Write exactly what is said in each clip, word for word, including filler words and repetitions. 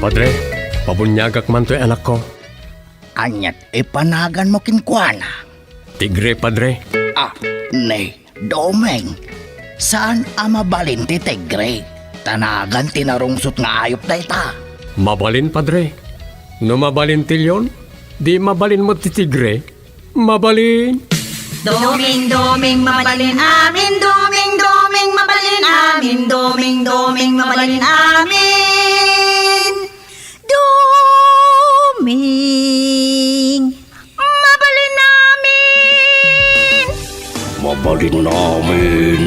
Padre, pabuniagak man toy anakko. Aniat ipanaganmo kenkuana? Tigre, Padre. Ah, ni Doming, saan a mabalin ti tigre? Ta nagan ti narungsot nga ayup dayta. Mabalin, Padre. No mabalin ti leon, di mabalin met ti tigre. Mabalin. Doming, Doming, mabalin amin. Doming, Doming, mabalin amin. Doming, Doming, mabalin amin. Doming, mabalin amin. Mabalin amin.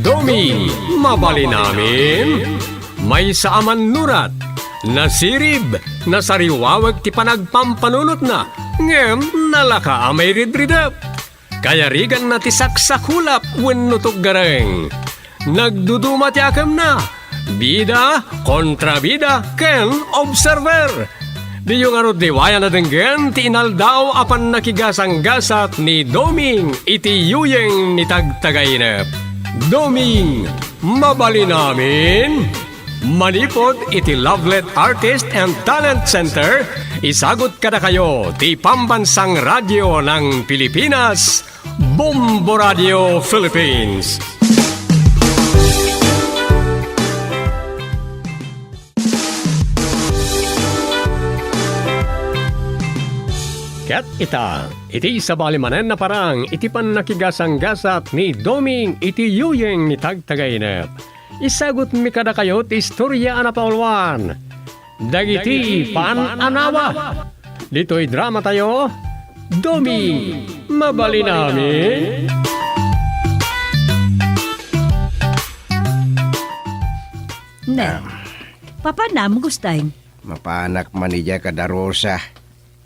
Doming, mabalin amin. Maysa a mannurat, nasirib, nasariwawek ti panagpampanunotna, ngem nalaka a mairidridep. Kayariganna ti saksakulap wenno tuggareng. Nagduduma ti akemna, bida, kontrabida, ken observer. Diyo ngarud liwayan a denggen ti inaldaw a pannakigasanggasat ni Doming iti yuyeng ni Tagtagainep. Doming, mabalin amin? Manipud iti Lovelet Artist and Talent Center, isagut kadakayo ti Pambansang Radyo ng Pilipinas, Bombo Radio Philippines. Ket ita, iti sabali manen a parang iti pannakigasanggasat ni Doming iti yuyeng ni Tagtagainep. Isagutmi kadakayo ti istoria a napauluan dagiti paan-anawa. Ditoy dramatayo, Doming, mabalin amin? Ne, Ah. Papanam, Gusteng? Mapanak man idiay kadarusa.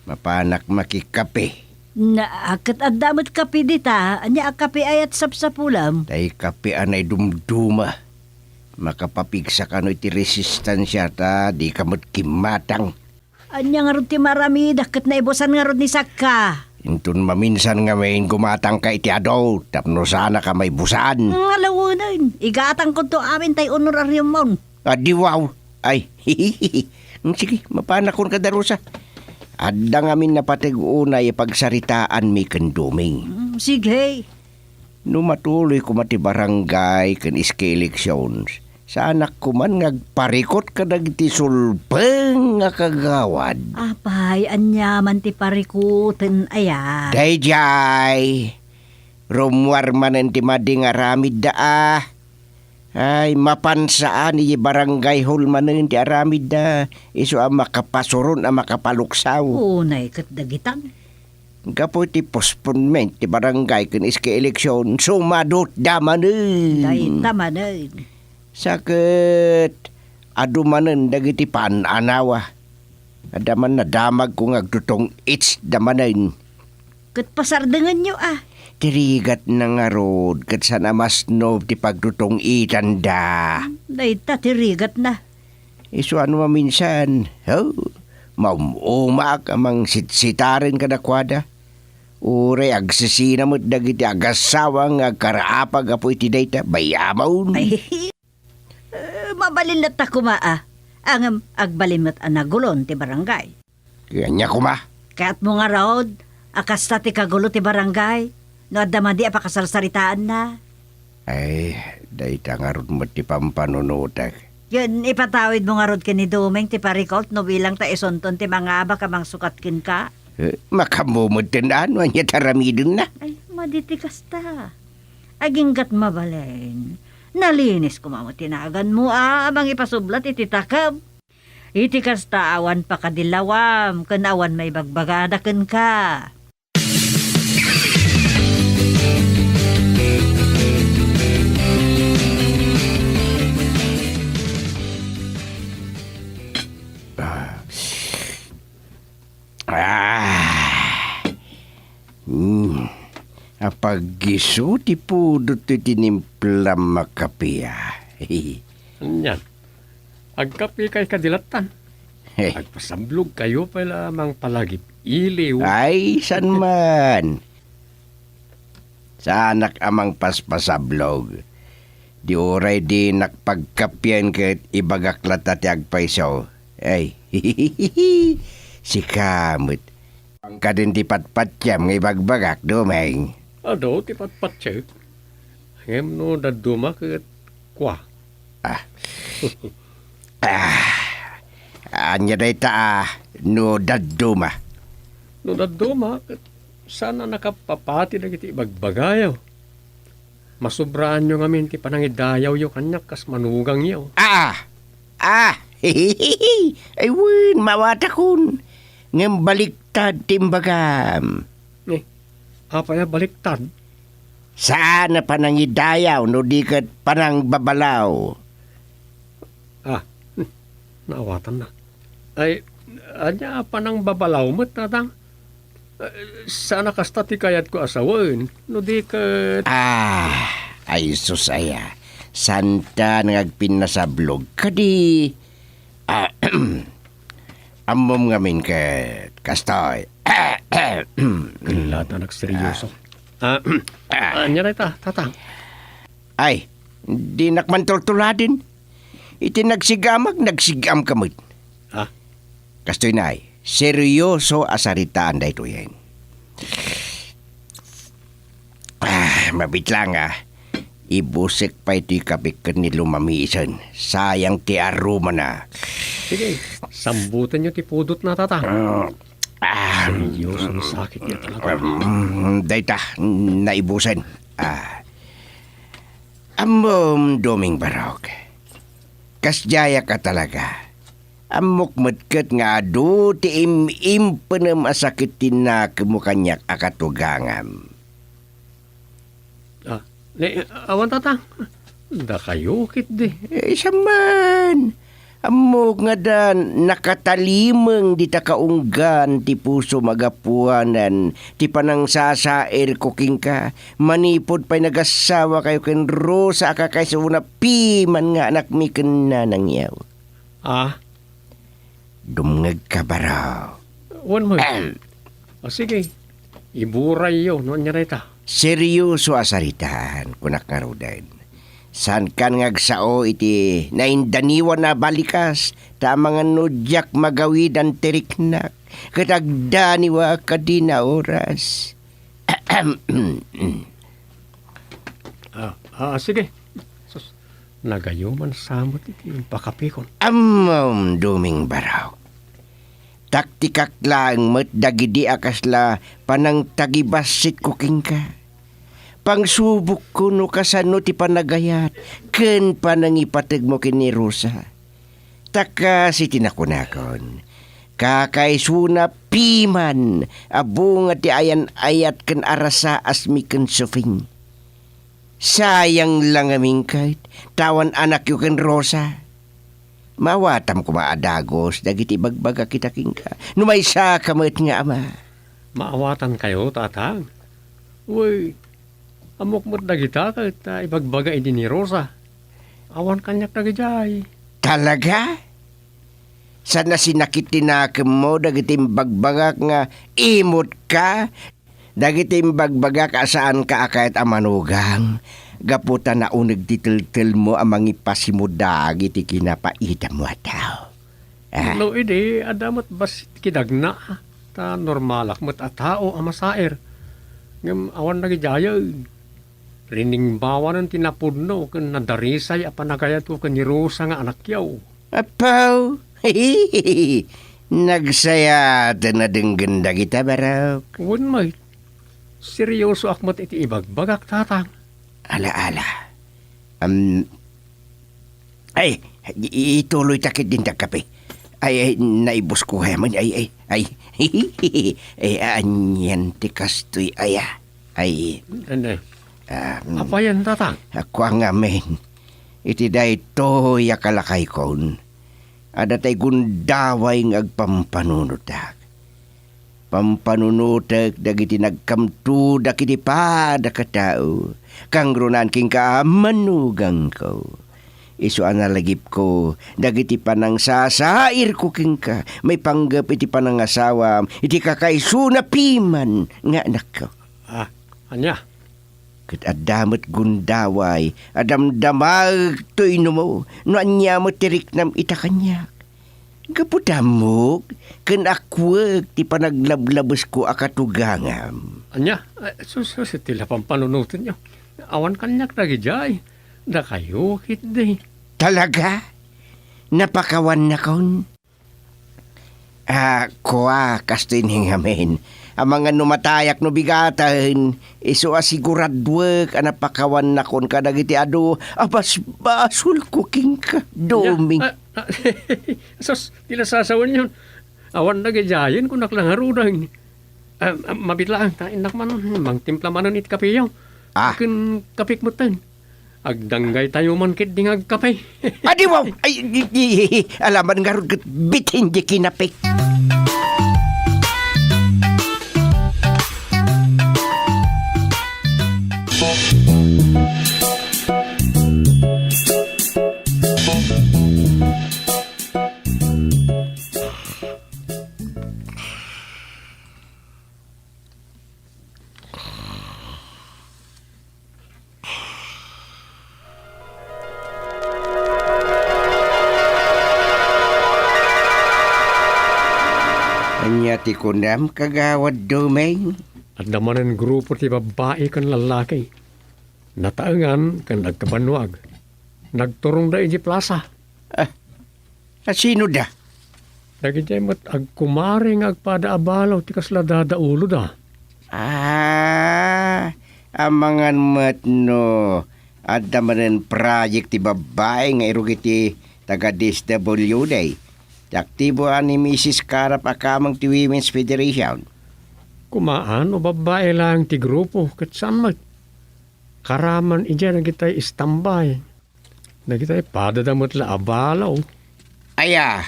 Mapanak makikape. Na, ket adda met kape dita. Ania a kape aya ti sapsapulam? Tay kape a naidumduma. Makapapigsa kano iti resistansia ta dika met kimmatang. Ania ngarud ti maaramidak ket naibusan ngarud ni Sakka? Inton maminsan ngamin, gumatangka iti adu tapno saanka maibusan. Nga lawanen, igatangkonto amin tay honorariummon. Adiwaw. Ay, sige, mapanakon kadarusa. Adda ngamin napateg unay a pagsaritaanmi ken Doming. Mm, sige. No matuloy koma ti barangay ken S K elections, saanak koman nga agparikut kadagiti sulpeng a kagawad. Apay, ania man ti parikuten aya? Daydiay, rummuar manen ti madi nga aramidda a. Ay, mapan saan iti barangay hall manen ti aramidda, isu a makapasuron a makapaluksaw. Unay ket dagitan. Gapu iti postponement ti barangay ken S K election, sumadutda manen. Dayta manen. Sa ket adu manen dagiti paan-anawa. Adda man nadamagko nga agtutong-itsda manen. Ket pasardengenyo a. Ti rigatna ngarud ket saan a masnob ti pagtutong-itanda. Dayta ti rigatna. Isu a no maminsan, oh, maum-umaak a mangsitsitareng kadakuada. Uray agsisina met dagiti agassawa nga agkaraapa gapu iti dayta, bay-amon. Ay, eh, mabalin latta koma a. Ngem agbalin met a nagulon ti barangay. Ania koma? Kayatmo ngarud a kasta ti kagulo ti barangay no adda madi a pakasarsaritaanna? Ay, dayta ngarud met ti pampanunotek. Ken ipatawidmo ngarud ken ni Doming ti parikut no bilang ta isunton ti mangabak a mangsukat kenka? Eh, makammomod ten a no ania ti aramidenna. Ay, madi ti kasta. Aginggat mabalin. Nalinis koma met ti naganmo a mangipasublat iti takeb. Iti kasta, awan pakadillawam ken awan maibagbagada kenka. Ah. Ah. Hmm. Apag isu ti pudot ti tinimplam a kape, ah. Ania? Agkapekay kadi lattan? He. Agpasablogkayo pay la a mangpalagip-iliw. Ay, saan man. Saanak a mangpaspasablog. Di uray dinak pagkappien ket ibagak latta ti agpayso. Ay, sika met. Kadin ti patpatiam nga ibagbagak, Doming. Adu ti patpatiek. Ngem no dadduma ket kua. Ah. Ah. Ania dayta, ah, no dadduma? No dadduma, ket saan a nakapapati dagiti ibagbagayo. Masubraanyo ngamin ti panangidayawyo kaniak kas manugangyo. Ah! Ah! Ay wen, maawatakon. Ngem baliktad ti imbagam. Eh, apay a baliktad? Saan a panangidayaw no di ket panangbabalaw. Ah, hmm, naawatanna. Ay, ania a panangbabalaw met, Tatang? Eh, saan a kasta ti kayatko a sawen, no di ket Ah, ay sus aya. Santa nga agpinnasablog kadi. Ah, ammom ngamin ket kastoy. Kailangan nagseryoso. Ah, ah, ania dayta, Tatang? Ay, dinak man tultuladen. Iti nagsigamak, nagsigam ka met. Ah? Kastoy nay, seryoso a saritaan daytoyen. Ah, mabitlang, ah. Ibusek pay toy kape ken ni lumamisen. Sayang ti aromana. Sige, sambutenyo ti pudotna, Tatang. Ah, ah. Seryoso nga sakit niya talaga. Mm, dayta, naibusen. Ah. Ammom, Doming Barok. Kasdiayak a talaga. Ammok met ket nga adu ti im-, impenem a sakit ti nakemmo kaniak a katugangam. Ah, ni, awan, Tatang. Dakayo ketdi. Eh, siya man. Ammok nga da nakatalimeng dita kaunggan ti pusom a gapuanan ti panangsasairko kenka manipud pay nagasawa kayo ken Rosa a kakaisuna piman nga anakmi ken nanangyaw. Ah? Dumngegka, Barok. Wen met. Ahem. Ah, sige. Iburayyo no ania dayta. Seryoso a saritaan, kunak ngaruden. Saankan nga agsao iti naindaniwan a balikas, ta amangan no diak magawidan ti riknak, ket agdaniwa kadin a oras. Ah, ah, sige. Sus, nagayoman sa met iti impakapikon. Ammom, Doming Barok. Taktikak laeng met dagidi a kasla panangtagibassitko kenka. Pangsubokko no kasano ti panagayat ken panangipategmo ken ni Rosa. Ta kas iti nakunakon, kakaisuna piman a bunga ti ayan-ayat ken arasaasmi ken Sofing. Sayang la ngamin ket ta awan anakyo ken Rosa. Maawatam koma a dagus dagiti ibagbagak ita kenka no maysaka met nga ama. Maawatankayo, Tatang. Wen, ammok met dagita ket, ah, ibagbaga idi ni Rosa. Awan kaniak dagidiay. Talaga? Saan a sinakit ti nakemmo dagiti imbagbagak nga imutka dagiti imbagbagak a saanka a kayat a manugang gapu ta nauneg ti teltelmo a mangipasimud dagiti kinapaitammo a tao. Ah. No idi, adda met bassit kidagna, ta normalak met a tao a masair. Ngem awan nagidiayen. Riningbawanen ti napudno ken nadarisay a panagayatko ken ni Rosa nga anakyo. Apo! Nagsayaten a denggen dagita, Barok. Wen met. Seryosoak met iti ibagbagak, Tatang. Ala, ala. Am, ay, i-, ituloy ta ketdin ti agkape. Ay, ay, naibusko kaya man. Ay, ay, ay. Ay, anian ti kastoy aya. Ay. Ende. Ah, mm. Apayen, Tatang? Kua ngamin. Iti daytoy a kalakaykon, adda tay gundaway nga agpampanunotak. Pampanunotek dagiti nagkamtodak iti padak a tao, kangrunaan kenka a manugangko. Isu a nalagipko dagiti panangsasairko kenka maipanggep iti panangasawam iti kakaisuna piman nga anakko. Ah, ania? Ket adda met gundaway a damdamaek toy numo no ania met ti riknam ita kaniak. Gapu ta ammok ken akuek ti panaglablabesko a katugangam. Ania? Eh, sus, sus, ti la pampanunotenyo. Awan kaniak dagidiay. Dakayo ketdi. Talaga? Napakawannakon? Ah, kua, kastoy ni ngamin. Amangan no matayak no bigaten, isu a siguraduek a napakawannakon kadagiti adu a basbasolko kenka, Doming. Ah, ah, sus, ti nasasawen yon. Awan nagidiayen, kunak la ngaruden. Ah, ah, mabiit laeng, ta innak man, mangtimpla manen iti kapeyo. Ah. Ken kapek metten. Agdanggaytayo man ketdi nga agkape. Adi, wow! Ay, i, i, i, alaman ngarud ket bithin di kinapek. Ania ti kunam, Kagawad Doming? Adda manen grupo ti babbai ken lallaki. Nataengan ken agkabannuag. Nagturongda idiay plasa. Ah, a sinoda? Dagidiay met agkumari nga agpada a balaw ti kasla dadauloda. Ah, amangan met no adda manen project ti babbai nga iruk iti taga-D S W D. Ti aktibo a ni Misis Karap a kameng ti Women's Federation. Kumaan no babbai laeng ti grupo, ket saan met. Karaman idiay dagitay istambay. Dagitay padada met la a balaw. Aya,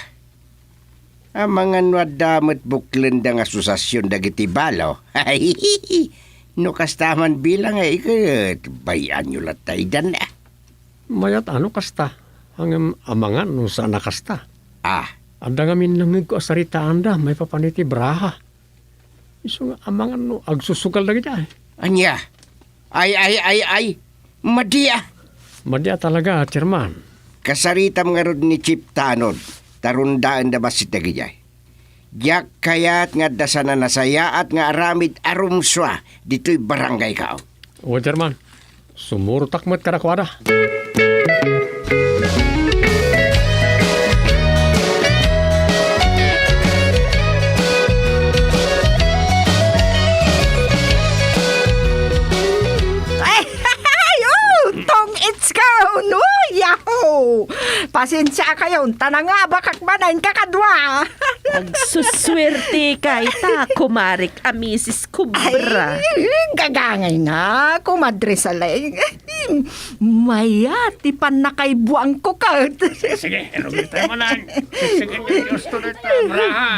amangan no adda met buklenda nga asosasion dagiti balaw. No kasta man bilang ay ket, bay-anyo latta idan, ah. Mayat a no kasta, ngem amangan no saan a kasta. Ah. Adda ngamin nangngegko a saritaanda maipapan iti braha. Isu nga amangan no agsusugal dagiti ay. Ania? Ay, ay, ay, ay. Madi a. Madi a talaga, Chairman. Kasaritam ngarud ni Chief Tanod, ta rundaenda bassit dagidiay. Diak kayat nga adda sananasayaat nga aramid a rumsua ditoy barangay kao. O, Chairman. Sumurotak met kadakuada. Ay, ay, oh, tong-itsko, no? Yahoo! Pasensiakayon, ta nangabakak manen kakadua. Agsusuertekay ta, kumarik a Misis Kubra. Ay, gagangayna, Kumadre Saleng. Mayat ti pannakaibuangko ket. Sige, sige, rugi tayo manan. Sige, sige, gusto na tayo, braha.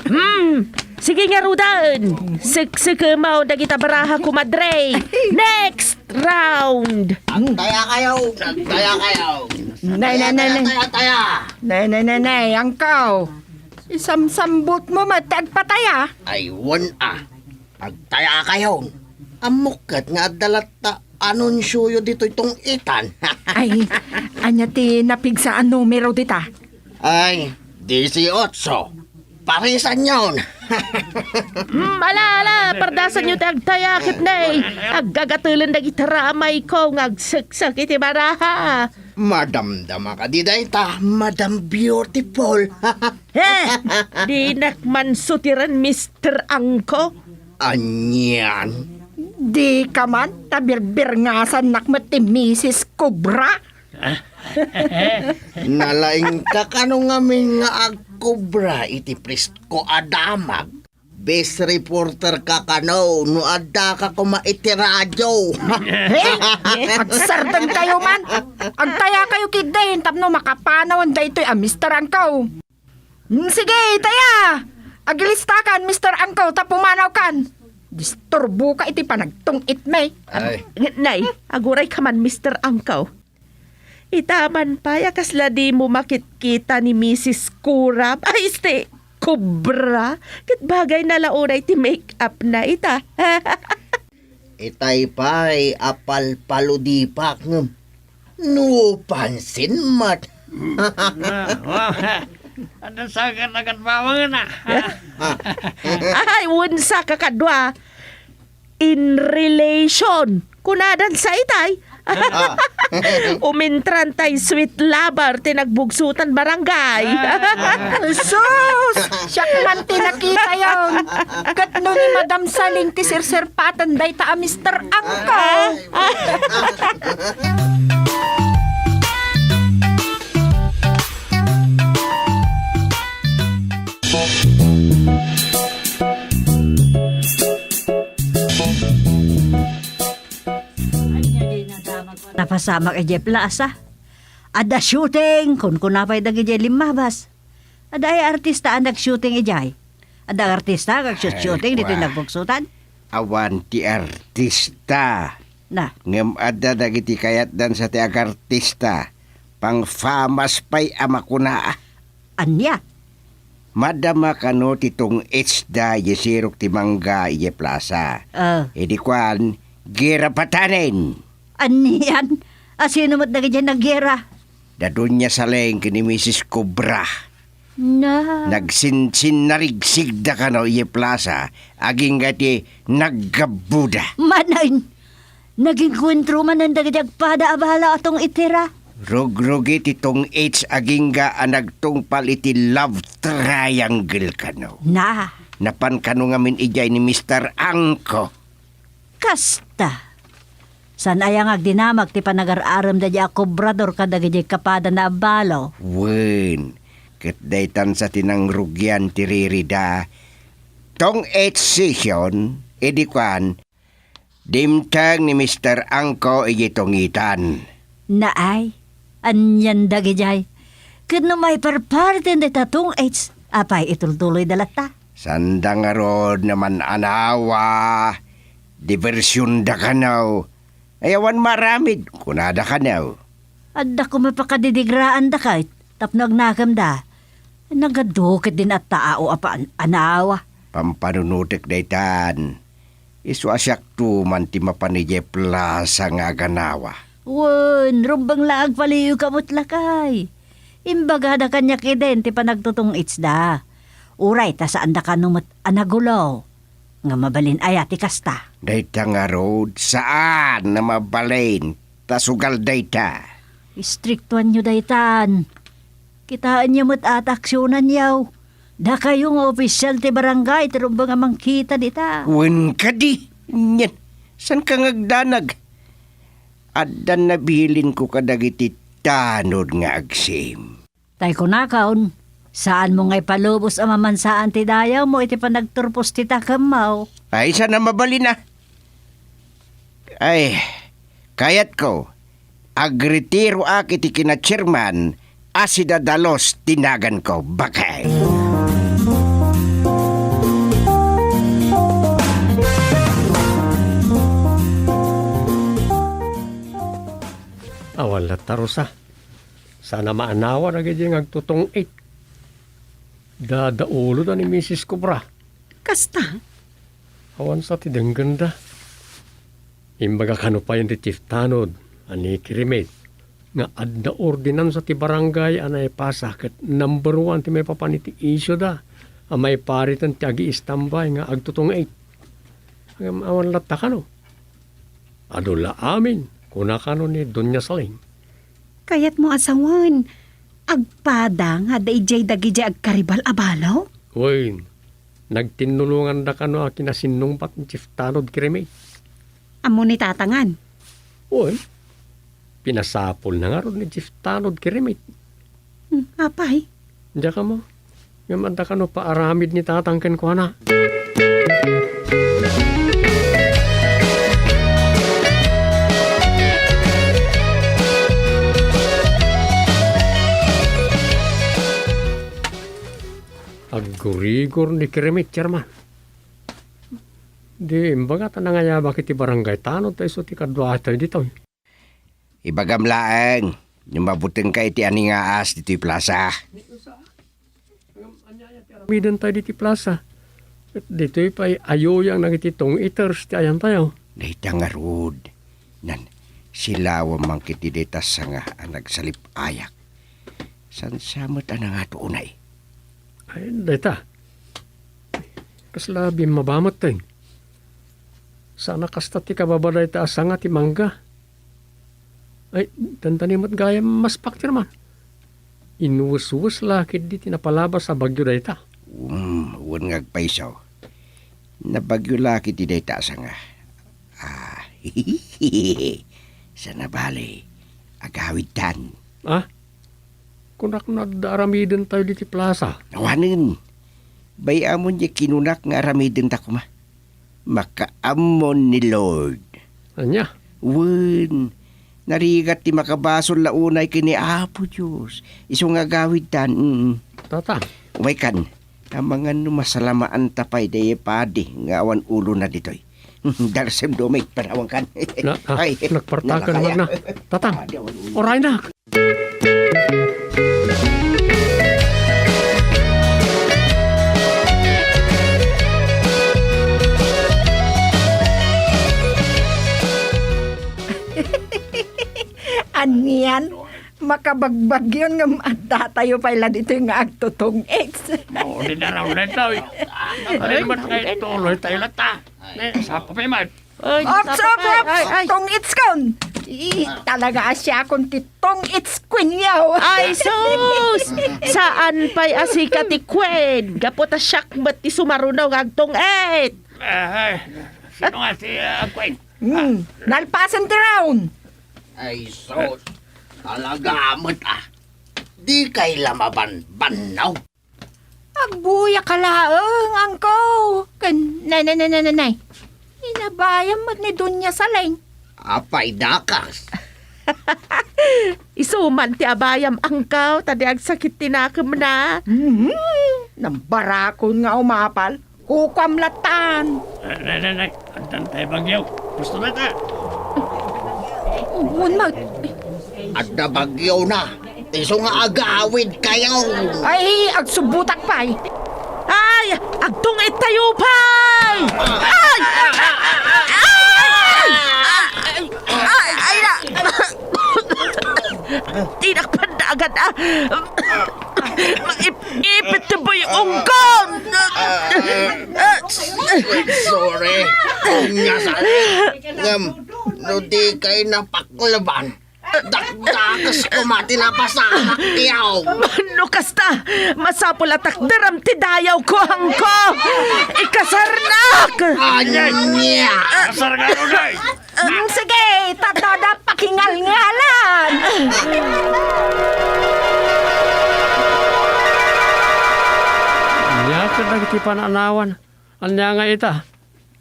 Hmm, sige ngaruden. Seksekemaw dagita braha, kumadre. Next round. Agtaya kayo, agtaya kayo. Nay, nay, nay, nay. Taya, taya, taya. Nay, nay, nay, nay, angkaw. Isamsambot mo met ti agpataya. Ay, wen a. Agtaya kayo. Ammok ket nga adda latta anunsioyo ditoy tong-itan. Ay, ania ti napigsa a numero dita? Ay, disiotso. Parisanyon. Hmm, ala, ala, pardasanyo ti agtaya ket nay. Aggagatelen dagiti ramayko nga agseksek iti baraha. Madamdama kadi dayta, Madam Beautiful. Eh, dinak man sutiren, Mister Angko. Anian? Dika man, ta birbirngasannak met ti Misis Cobra. Nalaingka kano ngamin nga agkobra iti presko a damag? Best reporter ka kano no addaka koma iti radyo. Hey! Agsardengkayo man! Agtayakayo ketdin tapno makapanawan daytoy a Mister Angko. Mm, sige, itaya! Agilistakan, Mister Angko, ta pumanawkan. Disturboka iti panagtungitmi. Ay. Nay, agurayka man, Mister Angko. Ita man pay a kasla dimo makitkita ni Misis Kurap. Ay, este, Kubra. Ket bagayna la unay ti make-up na ita. Itay pay a palpaludipak ngem no pansin met. Na, wa, adda sakat a kadbawangen, a. Ah. Ay, wensa kakadua. In relation. Kunadan sa itay. Ah. Umintran tay sweet lover ti nagbugsutan barangay. Ah. Sus! Siak man ti nakitayon. Ket no ni Madam Saling ti sirserpaten dayta a Mister Angko. Napasamak idiay plaza. Adda shooting, kunkuna pay dagidiay limmabas. Adda ay artista a nag-shooting idiay? Adda artista nga nag-shoot-shooting ditoy nagbugsutan? Awan ti artista. Na. Ngem adda dagiti kayatdan sa ti agartista. Pangfamas pay a makuna. Ania? Madama kano ti tong-its da idiay sirok ti mangga idiay plaza. Ah. Idi kuan, gera patanen. Anian? A sino met dagiti naggera? Da Doña Saleng ken ni Misis Cobra. Na. Nagsinsinnarigsigda kano idiay plaza, agingga ti naggabbuda. Manen, naginkuentro manen dagiti agpada a bala a tong-itira. Rugrugi ti tong-its agingga a nagtungpal iti love triangle kano. Na. Napan kano ngamin idiay ni Mister Angko. Kasta. Saan aya nga agdinamag ti panagar-arem daydiay a kobrador kadagiti kapadana a balo? Wen, ket daytan sa ti nangrugian ti ririda. Tong-its session, idi kuan, dimteng ni Mister Angko idiay tungitan. Naay, anian dagidiay? Ket no maiparparten dayta tong-its, apay itultuloyda latta? Saanda ngarud a man-anawa, dibersionda kano. Ay, awan maaramid, kunada kano. Adda koma pakadidigraanda ket tapno agnakemda. Nagadu ket din a tao a paan-anawa. Pampanunotek daytan. Isu a siakto man ti mapan idiay plaza nga aganawa. Wen, rumbeng la agpaliiwka met lakay. Imbagada kaniak iden ti panagtutong-itsda. Uray ta saanda kano met a nagulo. Nga mabalin aya ti kasta? Dayta ngarud, saan a mabalin, ta sugal dayta. Istriktoanyo daytan. Kitaenyo met a ta aksionanyo. Dakayo nga opisial ti barangay ti rumbeng a mangkita dita. Wen kadi, anian, saanka nga agdanag? Adda nabilinko kadagiti tanod nga agsim. Tay kunakon, saanmo nga ipalubos a mamansaan ti dayawmo iti panagturpos ti takemmo. Ay, saan a mabalin a. Ay, kayatko, agretiroak iti kina-chairman a si Dadalos ti naganko, bakay. Awan latta, Rosa. Saan a maanawa dagiti nga agtutong-it. Dadauloda ni Misis Cobra. Kasta? Awan sa ti denggenda. Imbaga kano payen ti chief tanod a ni Kirimit nga adda ordinansa ti barangay a naipasa ket number one ti maipapan iti isioda a maipariten ti agiistambay nga agtutong-it. Ngem awan latta kano. Adu la amin, kuna kano ni Doña Saling. Kayatmo a sawen, agpada nga adda idiay dagidiay agkaribal a balo? Wen, nagtinnulonganda kano a kinasinnungbat ni Chief Tanod Kirimit. Ammo ni Tatangan? Wen, pinasapulna ngarud ni Chief Tanod Kirimit. Hmm, apay? Diak ammo. Ngem adda kano paaramid ni Tatang kenkuana? Aggurigor ni Kirimit, Chairman. Di, imbaga ta nangayabak iti barangay tanod ta isu ti kaduatayo ditoy. Ibagam laeng, no mabutengka iti aningaas ditoy plaza. Aramiden tayo ditoy plaza. Ket ditoy pay ayuyang dagiti tong-iters ti ayantayo. Dayta ngarud, nan, silawam man ketdi dayta sanga a nagsalip-ayak. Saan sa met a nangato unay? Ay, dayta. Kasla bimmaba met, Teng. Saan a kasta ti kababa dayta a sanga ti mangga. Ay, dandani met gayam maspak ti ruman. Inweswes la ketdi ti napalabas a bagyo dayta. Um, wen nga agpayso. Nabagyo la ketdi dayta a sanga. Ah, sana bale, agawidtan. Ah? Kunak no adda aramidentayo ditoy plasa. Awanen. Bay-amon diay kinunak nga aramidenta koma. Makaammon ni Lord. Ania? Wen, narigat ti makabasol la unay ken ni Apo Dios. Isu nga agawidtan, mm. Tata. Umaykan, amangan no masalamaanta pay daydiay padi nga awan ulona ditoy. Darsem dumi, panawankan. Na, ah, Ay, nagpartakan nalakaya. Man na. Tatang, Ah, di awan ulo. Oray na. Anian, makabagbagyon ngem addatayo pay la ditoy nga agtutong-its. Mao di daraw daytoy. Ay, ay, tuloy tayo latta. Ne, sapa pay man. Ay, Ops, sapa ops, pay. Ops! Ay, ay. Tong-itskon! Ih, talaga a siakon ti tong-its queen yaw. Ay, sus! Saan pay a sika ti queen? Gapu ta siak met ti sumaruno nga agtong-it. Ay, sino nga ti, ah, queen? Hmm, nalpasen ti round. Ay, sus! Talaga met, ah. Dikay la mabanbannaw. Agbuyak ka laeng, angko. Ken, nay, nay, nay, nay, nay, nay. Inabayam met ni Doña Saleng. Apay dakas? Isu man ti abayam, angko, ta di agsakit ti nakemna. Mhm. Nambarakon nga umapal. Kukuam latan. Eh, nay, nay, nay. Addan tay bagyo. Pusto na ta. Wen met. Adda bagyo na. Isu nga agawid kayo. Ay, agsubbutak pay. Ay, agtungit tayo pay. Ay! Ay! Ay! Ay! Ay! Ay! Tinakpan na agad, ah. Maip-ipit ti buyongko. Sorry. Nga sa-, ngem, no di kay napakleban, dakdakas koma ti napasamak ti yaw. No kasta, masapul a takderam ti dayawko, angko. Ikasarnak! Ania? Kasar nga, Ruday! Mm, sige, tatada pakingalngalan. Ania ket dagiti pananawan? Ania nga ita?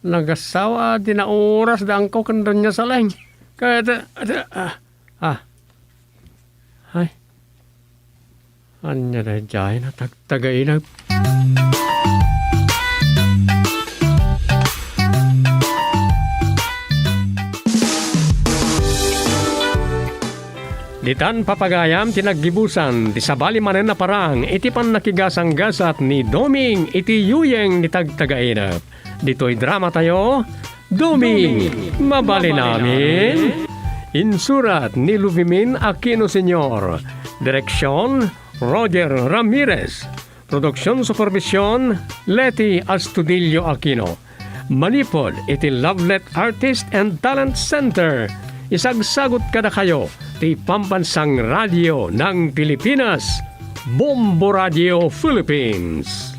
Nagassaw a di nauras da angko ken Doña Saleng. Ket, ah, ah. Ay. Ania daydiay a tagtagainep? Ditan, papagayam, ti naggibusan ti sabali manen a parang iti pannakigasanggasat ni Doming iti yuyeng ni tagtagainep. Ditoy dramatayo, Doming, Mabalin Amin. Insurat ni Luvimin Aquino Senior. Direksyon, Roger Ramirez. Produksion supervision, Leti Astudillo Aquino. Manipud iti Lovelet Artist and Talent Center, isagsagut kadakayo ti Pambansang Radio ng Pilipinas, Bombo Radio Philippines.